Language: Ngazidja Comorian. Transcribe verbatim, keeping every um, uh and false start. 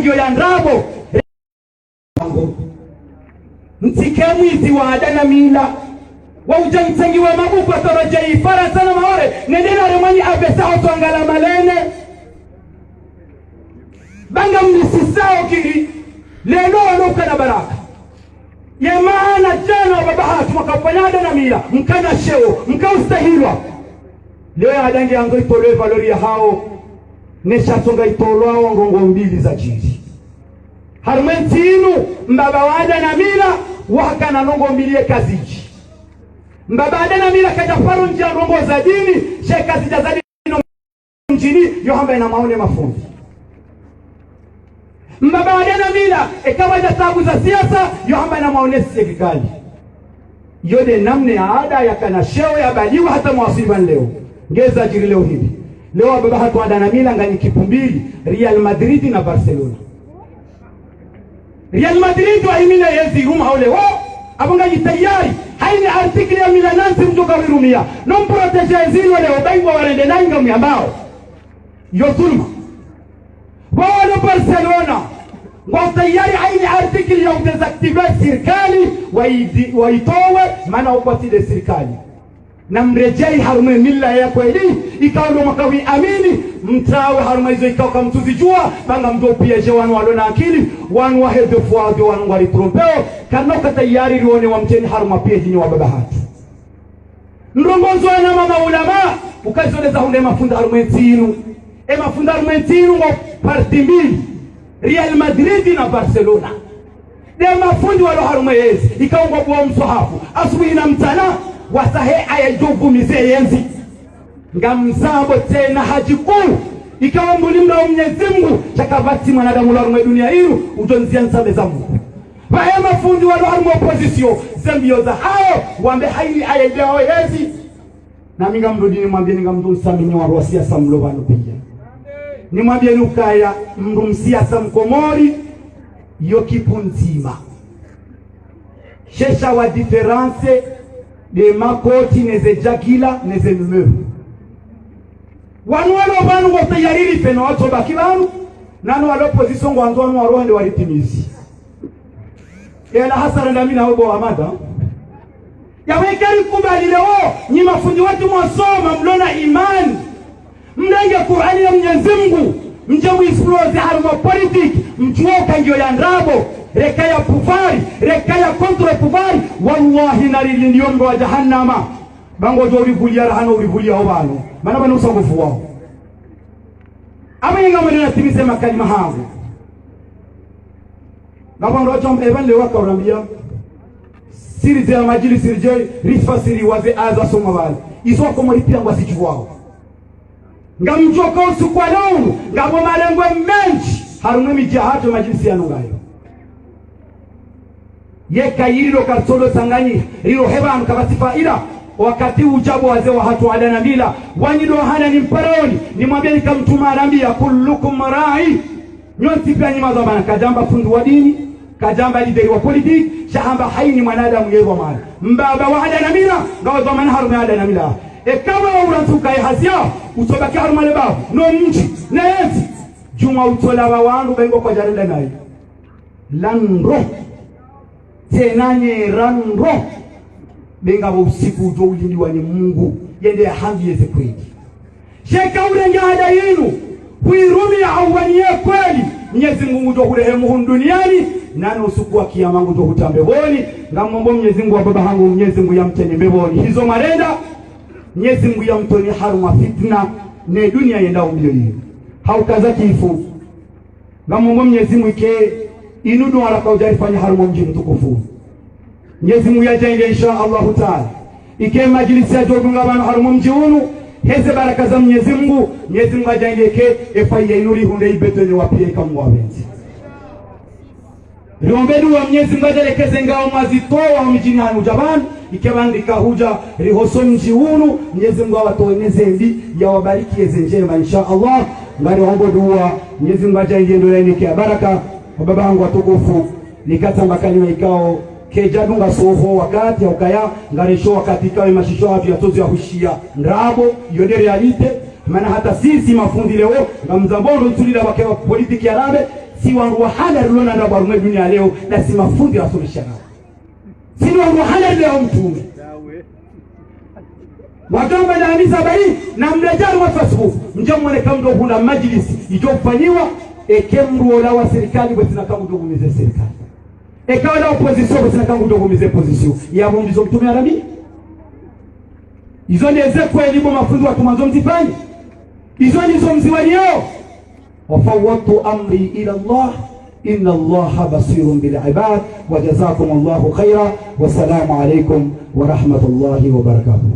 ngiyo ya ndrabo. Mtsike mwizi wa ada na mila. Wa udja mtsengi wa mabuku atoroje Farantsa na Maore, nende na remwani apesa hotwangala malene. Ba ngamlisisao kiri, leo walo ukana baraka. Ye maana djana wababa hatru mwaka ufanya ada na mila, mkana sheo, mka ustahilwa. Leo ya ada nge yandzo itolwe valori ya hawo, ne sha tsonga itolwao ndrongo mbili zadjiri. Harumwa entsi inu, mbaba wa ada na mila, wahakana ndrongo mbili ye kazidji. Mbaba ada na mila kadja paro ndjia ndrongo za dini, she kazidja za dini no mdjini, yo hamba ina mwaone mafundi. Mbaba ada na mila, eka wadja tabu za siasa, yo hamba ina mwaone sirikali. Yo nde namna ya ada yakana sheo ya baliwa hata mwaswiba leo. Nge zadjiri leo hindri. Leo wababa hatru ada na mila ngani ekipu mbili, Real Madrid na Barcelona. Real Madrid wahimina yezi iruma hao leo, apvo nganyi tayari, haini article ya mila nantsi mdjoka wirumia, no mprotéger yezi ilo leo, baingwa warende na inga muyambao. Yo dhulma. Bo walo Barcelona, ngwa tayari haini article ya udésactiver sirikali, waidi-, waitowe, mana ukwatsi nde sirikali. Na mredjei harumwa emila ya kweli, ikao ndo mwaka wi amini, mtrawe harumwa izo ikao kamtsuzidjua, ba ngamdjo piéger wanu walo na akili, wanu wahe deux fois deux wanu ngwari trompeo, kana uka tayari rione wa mteni harumwa piège nyi wababa hatru. Ndrongo zo wana mama ulama, uka izo nde zahundra emafundi harumwa entsi inu. Emafundi harumwa entsi inu ngo parti mbili, Real Madrid na Barcelona. Nde mafundi walo harumwa yezi, ikao ngwa buwa mswahafu, asubuhi na mtsana, wasahe aya idjo vumize yezi. Ngamzambo tsena hadji kuu, ikao mbuli mra Mnyezi Mngu, sha kapvatsi mwanadamu lo harumwa edunia inu, udjo ndzia nsambe za Mngu. Pvahe mafundi walo harumwa opposition, zembiyo za hawo, wambe haini aya idjao yezi. Nami ngamrudi nimwambie ni ngamdjo msamini wa rwa siasa mlo pvanu pia. Nimwambie ni ukaya mdru msiasa mkomori, yo ekipu ndzima. She sha wa différence nde makoti neze djagila neze numéro. Wanu walo pvanu ngo tayari rife no watso baki pvanu, nanu walo opposition ngwandzo wanu walo hende waritimizi. Ela hasara ndami na ubo Amada. Yawe kari kubali leo, nyi mafundi watru mwasoma, mlo na imani. Mrenge Kurani ya Mnyezi Mngu, mdje mu exploser harumwa politique, mdjuwe uka ngiyo ya ndrabo, reka ya pouvoir, reka ya contre-pouvoir, wallahi nari lindi yo mro wa jahannama. Ba ngodjo urivulia rahana urivulia ho pvanu. Mana pvanu usakufu wao. Apvo ngamwene natimize makalima hangu. Ngapvo ndo wachamba epvanu leo waka urambia. Siri ze ya madjili siri dje, risfa siri waze aza soma pvale. Izo wakomori pia ngwazidjuwao. Ngamdjoka usiku wa leo, ngapvo malengwe mendji, harumwa emidji yahatru madjilisi yanu ngayo. Yeka yiri lo kartsolo sanganyi, rilo heba anu kapvatsi faida, wakati udja bo wazee wahatru ada na mila, wanyi ndo hana ni mparaoni, nimwambie nika mtrume harambia, كلكم راع. Nyontsi pia nyi madhwamana, kadjamba fundi wa dini, kadjamba leader wa politique, sha hamba haini mwanadamu ye dhwamana. Mbaba wa ada na mila, ngawe dhwamana harumwa ada na mila. Eka we wa urantsi ukaye hazia, utsobaki harumwa le bavu, no mdji, ne yentsi. Djumwa utsola wa wandru, ba ingo kwadjarenda nayi. Landro. Tsena nye randro. Be ngapvo usiku udjo ulindiwa ni Mungu. Yende yahambiye ze kweli. Sheka urenge ada yinu, huirumia hauwaniye kweli, Mnyezi Mngu ngudjo hurehemu hunu duniani, nano usiku wa kiyama ngudjo hutra mbepvoni. Ngamombo Mnyezi Mngu wa baba hangu, Mnyezi Mngu yamtreni mbepvoni. Hizo mwarenda, Mnyezi Mngu yamtroni harumwa fitna, ne dunia yenda umbiyo yinu. Haukaza kifu. Ngamombo Mnyezi Mngu ike inu dua raka udjarifanya harumwa mdji mtukufu. Mnyezi Mngu yadjaanlie, insha Allahu Taala. Ike madjilisi yadjodunga pvanu harumwa mdji unu, heze baraka za Mnyezi Mngu, Mnyezi Mngu yadjaanlie ike, efaya inu rihundre ibetoni wapia ika Mngu yapvendze. Riombe dua Mnyezi Mngu yadjaanlie ike ze ngao mwazitowa mdjini hanu udja pvanu, ike pvandrika hudja, rihoso mdji unu, Mnyezi Mngu yawatowe ne zembi, yawabariki eze ndjema, insha Allah. Ngariombo dua, Mnyezi Mngu yadjaanlie ndo yainike ya baraka, wa baba hangu watukufu. Nikatsamba kalima ikao, kedjadunga soho wakati ya ukaya, ngaresho wakati ikao emashisho hatru yatsozo ya hushia ndrabo, iyo nde réalité, mana hata sisi mafundi leo, ngamzambo ndo ntsulila wake wa politique ya rabe, Si wandru wa hale rilo na ndrabo harumwa ye dunia leo, na si mafundi rasomesha nao. Si ni wandru wa hale rilo ya mtrume. Wandru wamba na amisa bari, na mredjei harumwa Facebook, mdje mwone eka mdru hula majlisi, idjo fanyiwa, eke mdru ola wa sirikali, bwe tsina eka mdru humize sirikali. Eka ola opposition, bwe tsina eka mdru humize opposition. Yapvo ndizo mtrume harambia. Izo ndeze kweli bo mafundi watru mwandzo mzifanye. Izo ndizo mziwaniyo. وفوضت أمري إلى الله إن الله بصير بالعباد وجزاكم الله خيرا والسلام عليكم ورحمة الله وبركاته.